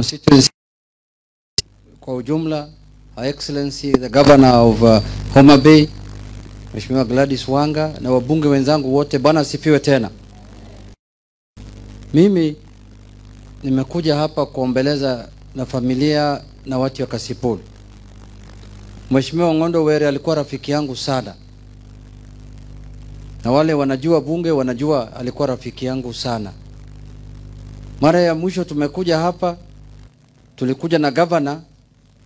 Constituency kwa ujumla, Her Excellency the Governor of Homa Bay, Mheshimiwa Gladys Wanga, na wabunge wenzangu wote, Bwana asifiwe tena. Mimi nimekuja hapa kuombeleza na familia na watu wa Kasipul. Mheshimiwa Ong'ondo Were alikuwa rafiki yangu sana, na wale wanajua bunge wanajua alikuwa rafiki yangu sana. Mara ya mwisho tumekuja hapa, tulikuja na governor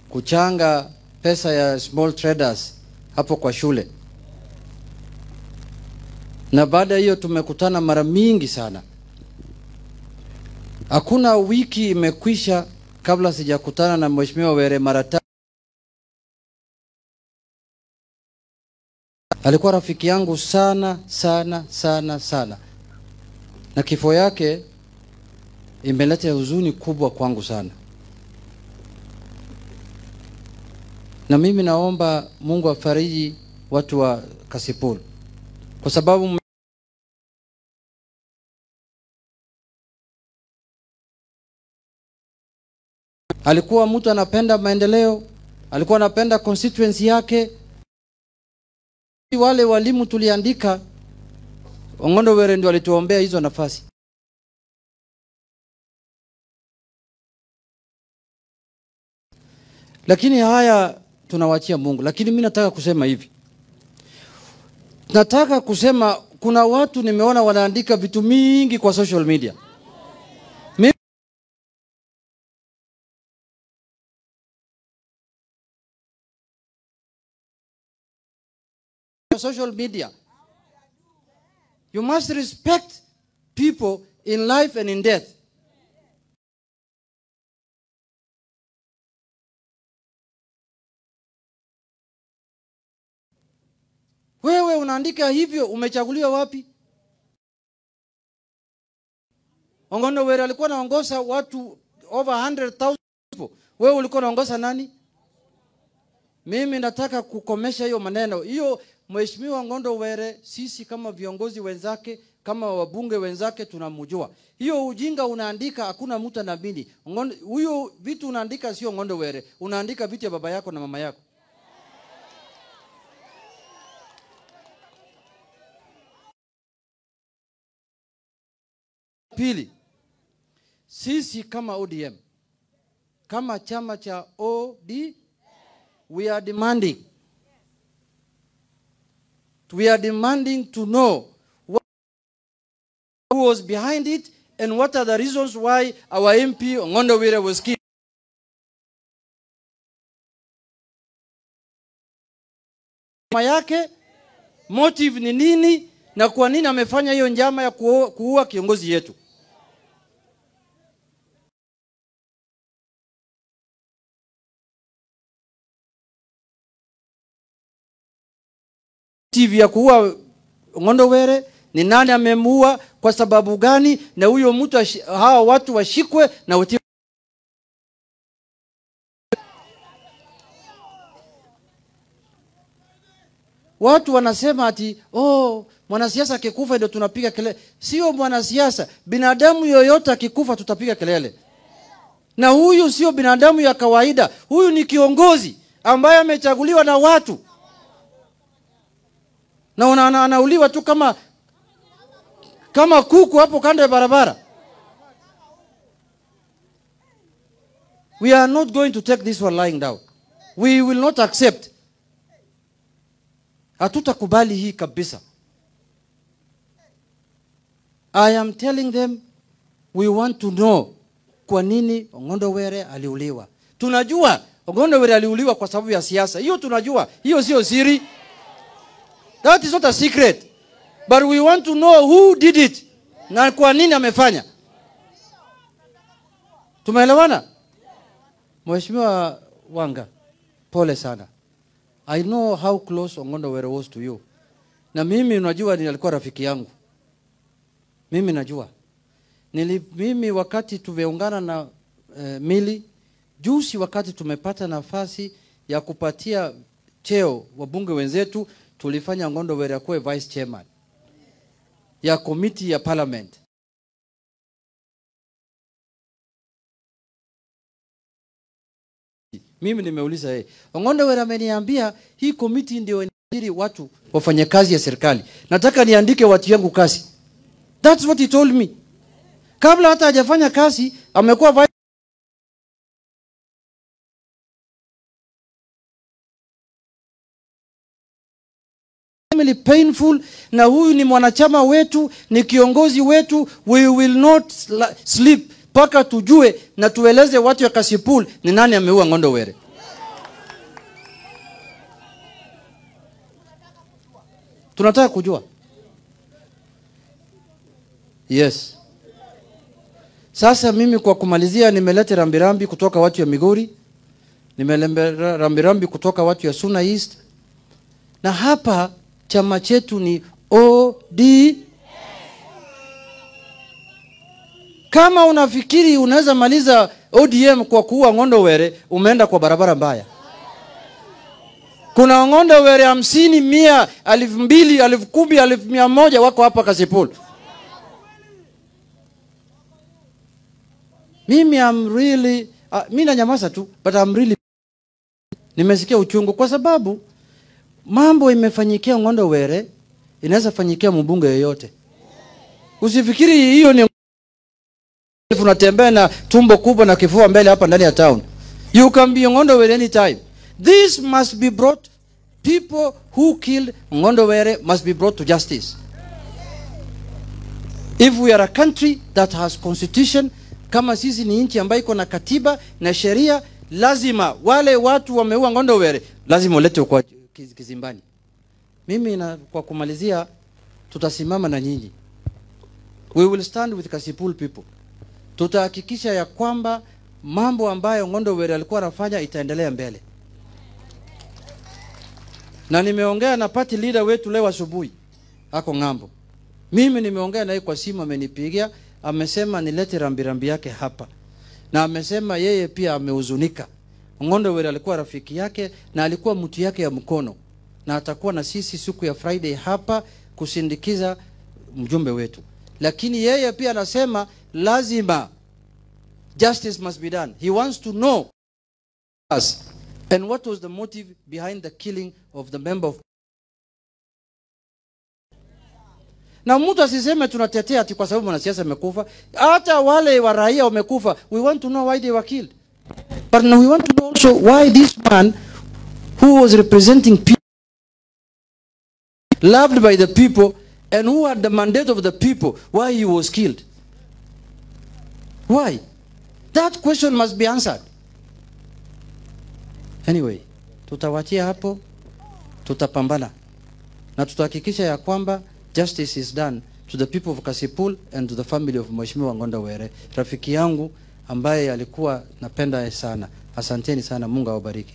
kuchanga pesa ya small traders hapo kwa shule. Na baada hiyo tumekutana mara mingi sana. Hakuna wiki imekwisha kabla sijakutana na Mheshimiwa Were mara tatu. Alikuwa rafiki yangu sana sana sana sana. Na kifo yake imeleta huzuni kubwa kwangu sana. Na mimi naomba Mungu afariji watu wa Kasipul, kwa sababu alikuwa mtu anapenda maendeleo, alikuwa anapenda constituency yake. Wale walimu tuliandika, Ong'ondo Were ndio alituombea hizo nafasi. Lakini haya tunawachia Mungu. Lakini mimi nataka kusema hivi. Nataka kusema kuna watu nimeona wanaandika vitu mingi kwa social media. Social media. You must respect people in life and in death. Wewe unaandika hivyo, umechaguliwa wapi? Ong'ondo Were alikuwa anaongoza watu over 100,000 people. Wewe ulikuwa unaongoza nani? Mimi nataka kukomesha hiyo maneno. Hiyo Mheshimiwa Ong'ondo Were, sisi kama viongozi wenzake, kama wabunge wenzake tunamjua. Hiyo ujinga unaandika hakuna mtu anaamini. Huyo vitu unaandika sio Ong'ondo Were, unaandika vitu ya baba yako na mama yako. Pili, sisi kama ODM, kama chama cha OD, we are demanding. We are demanding to know who was behind it and what are the reasons why our MP Ong'ondo Were was killed. Yake motive ni nini na kwa nini amefanya hiyo njama ya kuua kiongozi yetu? TV ya kuua Ong'ondo Were ni nani amemuua, kwa sababu gani, na huyo mtu, hawa watu washikwe na uti. Watu wanasema ati oh, mwanasiasa akikufa ndio tunapiga kelele. Sio mwanasiasa, binadamu yoyote akikufa tutapiga kelele. Na huyu sio binadamu ya kawaida, huyu ni kiongozi ambaye amechaguliwa na watu. Na anauliwa tu kama kuku hapo kando ya barabara. We are not going to take this one lying down. We will not accept. Hatutakubali hii kabisa. I am telling them we want to know kwa nini Ong'ondo Were aliuliwa. Tunajua Ong'ondo Were aliuliwa kwa sababu ya siasa. Hiyo tunajua. Hiyo sio siri. That is not a secret. But we want to know who did it. Na kwa nini amefanya. Tumeelewana? Mheshimiwa Wanga, pole sana. I know how close Ong'ondo Were was to you. Na mimi unajua alikuwa rafiki yangu. Mimi najua. Mimi wakati tumeungana na Mili, juzi wakati tumepata nafasi ya kupatia cheo wabunge wenzetu, tulifanya Ong'ondo Were akuwe vice chairman ya committee ya parliament. Mimi nimeuliza yeye. Ong'ondo Were ameniambia hii committee ndio inaajiri watu wafanye kazi ya serikali. Nataka niandike watu yangu kazi. That's what he told me. Kabla hata hajafanya kazi, amekuwa painful, na huyu ni mwanachama wetu, ni kiongozi wetu. We will not sleep paka tujue na tueleze watu ya Kasipul ni nani ameua Ong'ondo Were. Tunataka kujua. Yes. Sasa mimi kwa kumalizia, nimeleta rambirambi kutoka watu ya Migori, nimeleta rambirambi kutoka watu ya Suna East, na hapa chama chetu ni OD. Kama unafikiri unaweza maliza ODM kwa kuua Ong'ondo Were, umeenda kwa barabara mbaya. Kuna Ong'ondo Were 50, 100, 2000, 10,000, 1,100 wako hapa Kasipul. Mimi I'm really, mimi nanyamaza tu, but I'm really, nimesikia uchungu kwa sababu mambo imefanyikia Ong'ondo Were inaweza fanyikia mbunge yeyote. Usifikiri hiyo ni unatembea na tumbo kubwa na kifua mbele hapa ndani ya town. You can be Ong'ondo Were anytime. This must be brought, people who killed Ong'ondo Were must be brought to justice. If we are a country that has constitution, kama sisi ni nchi ambayo iko na katiba na sheria, lazima wale watu wameua Ong'ondo Were lazima walete kwa kizimbani. Mimi na kwa kumalizia, tutasimama na nyinyi. We will stand with Kasipul people. Tutahakikisha ya kwamba mambo ambayo Ong'ondo Were alikuwa anafanya itaendelea mbele. Na nimeongea na party leader wetu leo asubuhi, ako ng'ambo. Mimi nimeongea naye kwa simu, amenipigia, amesema nilete rambirambi yake hapa. Na amesema yeye pia amehuzunika. Ong'ondo Were alikuwa rafiki yake na alikuwa mtu yake ya mkono. Na atakuwa na sisi siku ya Friday hapa kusindikiza mjumbe wetu. Lakini yeye pia anasema lazima justice must be done. He wants to know us and what was the motive behind the killing of the member of. Na mtu asiseme tunatetea ati kwa sababu mwanasiasa amekufa. Hata wale wa raia wamekufa. We want to know why they were killed. But now we want to know also why this man who was representing people, loved by the people, and who had the mandate of the people, why he was killed. Why? That question must be answered. Anyway, tutawachia hapo, tutapambana. Na tutahakikisha ya kwamba justice is done to the people of Kasipul and to the family of Mheshimiwa Ong'ondo Were, rafiki yangu ambaye alikuwa napenda sana. Asanteni sana, Mungu awabariki.